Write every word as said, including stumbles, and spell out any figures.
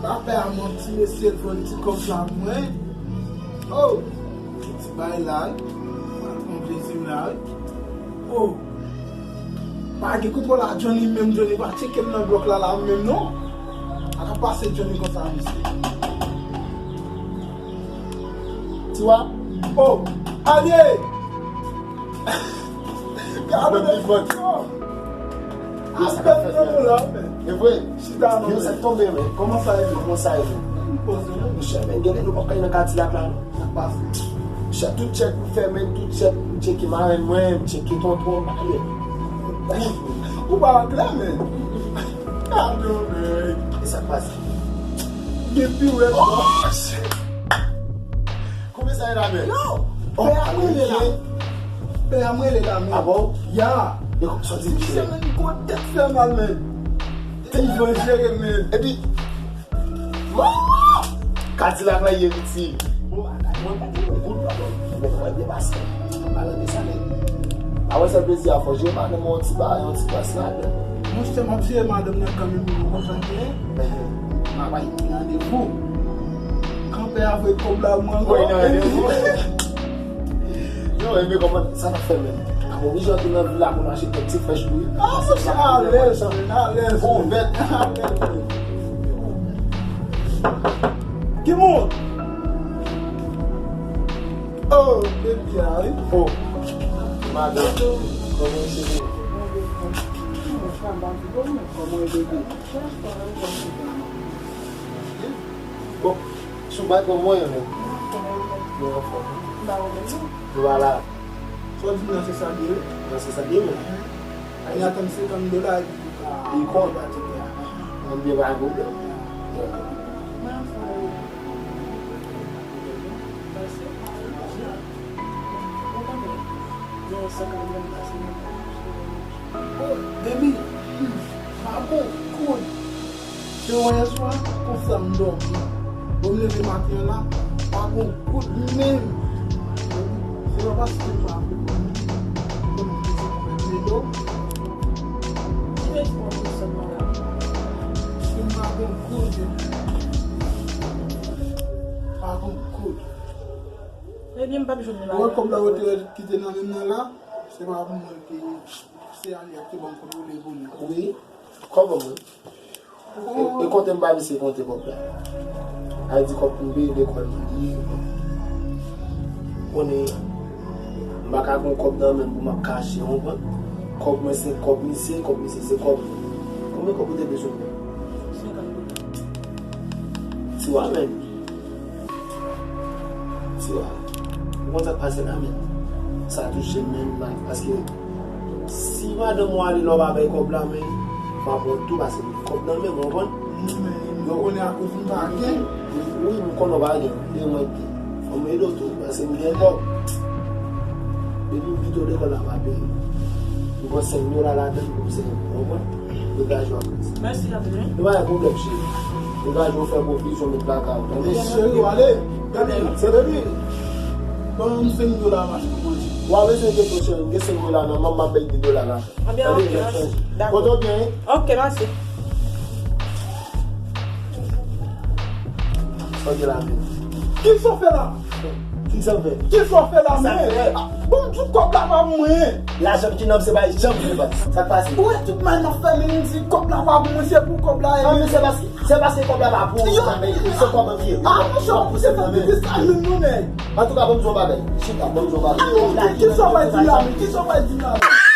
Apre a, mon ti mesye, l voye ti kòb la pou mwen. Oh, ti bay la, wi. Mwen pran plezi m la, wi. Oh, pa gen kontwòl la, Johnny menm, Johnny pa tcheke m nan blòk la, la menm, non. A ka pase Johnny konsa, mesye. Tiwa. Oh, alye! Gade mesye. Aspè nan nou la, men. E vre. Chita non. Yo, sa k tonbe, men. Kòman sa ye, men? Kòman sa ye, men? Poze non. Monchè, men, gen lè nou p ap kay nan Kadilak la, non. Sa k pase? Monchè, tout chèk m fèmen, tout chèk m tcheke marenn mwen, m tcheke tonton m, ale. Ou pa klè, men. Gade, men. E sa k pase? Gen pi rèd. Oh, shit! Konbyen sa ye la, men? Yo! Oh, pè a m rele la. Pè a m rele la, men. Ah bon? Ya. E kòman sa di misye? Misye, men, gwo tèt fè mal, men. Li danjere, men. Epi, Kadilak la ye piti. Bon, bagay, mwen pa te yon goud, non. Men mwen depase. Mwen pa nan desann. A wè sèl plezi a fò jwe, pa nan yon ti ba, yon ti plas la. Monchè, m ap jere madanm nan kanmenm, ou konprann byen? M ap bay moun randevou. Kanpè avèk kòb la, mwen. Mwen nan randevou. Yo, e byen kòman sa t ap fè menm? A bon, oblije antre nan vil la pou n achte kèk ti frèch pou li. Ah, monchè, alèz, men, alèz. Bon, bèt. Alèz, men. Ki moun? Oh, baby a, wi. Oh, madanm, kòman w ye? Kòman w ye, baby? Bon, sou bay kòb mwen, men. Mwen anfòm. Mwen pa wè menm non. Nou pa la. Sa w di m nan se sa l ye wi. Nan se sa l ye wi. Li atann senkant dola epi li ka li kont. Li pa tcheke a. Mwen byen pa gen pwoblèm. Mwen anfòm wi. Pase pa wi. Ou konnen. Gen senkant menm pase menm. Oh, baby, hmm, pa gon goud. Se wè yèswa, konsa m dòmi. Bon, m leve maten an la, pa gon goud menm. Se pa paske m pa vle konn, konn plezi konn plezi do. Ki mezi pou konn sèlman la? Si m pa gon goud, pa gon goud. Ebyen, m p ap jwenn li la. Ou wè kòb la ou te kite nan men m nan la, se pa pou mwen ki Se Aliette ki ban m kote w leve w li. Wi, kòb mwen. E, e konte m ba misye konte kòb la. A di kòb pou m peye lekòl mwen li. Konnen, m pa ka gen kòb nan men m pou m ap kache, w konprann? Kòb mwen se kòb misye, kòb misye se kòb mwen. Konbyen kòb ou te bezwen mwen? Senkant dola. Ti wa menm. Ti wa, ou konn sa k pase la, men sa touche m menm mal, paske si madanm ou ale la, ou pa bay kòb la, men m ap wont tou, paske m gen kòb nan men m, ou konprann? Yo konnen akoz m pa gen. Wi, m konnen w pa gen, e mwen ki fò m ede w tou, paske m gen kòb. Depi m kite w lekòl la, m pa peye. M pran senk dola ladan l pou m sèvi, ou konprann? Degaje w ap rete. Mèsi anpil wi. E pa yon pwoblèm, cheri. Degaje w, fè pwofizyon, met lakay ou, tande? Cheri, w ale. Gade, se depi. Ban m senk dola, m achte manje. W a bezwen de to, cheri, m gen senk dola nan men m, m ap bay de dola la. Ebyen, tande, ok, mèsi. Dakò. Kontan byen, wi. Ok, mèsi. Ok, la, men. Kisa w fè la? Kisa w fè? Kisa w fè la, men? Bon, tout kòb la pa pou mwen. Lajan ki nan m se pa janm vle baz. Sa k pase? Ou wè tout may n ap fè, men m di kòb la pa pou mwen, se pou kòb la ye. Ah, men se paske, se paske kòb la pa pou ou, sa, men se kòb an ki ye. Ah, monchè, ou se pa di sa, men non, men. Antouka, ban m di w yon bagay. Chita, ban m di w yon bagay. Ah, kisa w pral di la, men? Kisa w pral di la, men?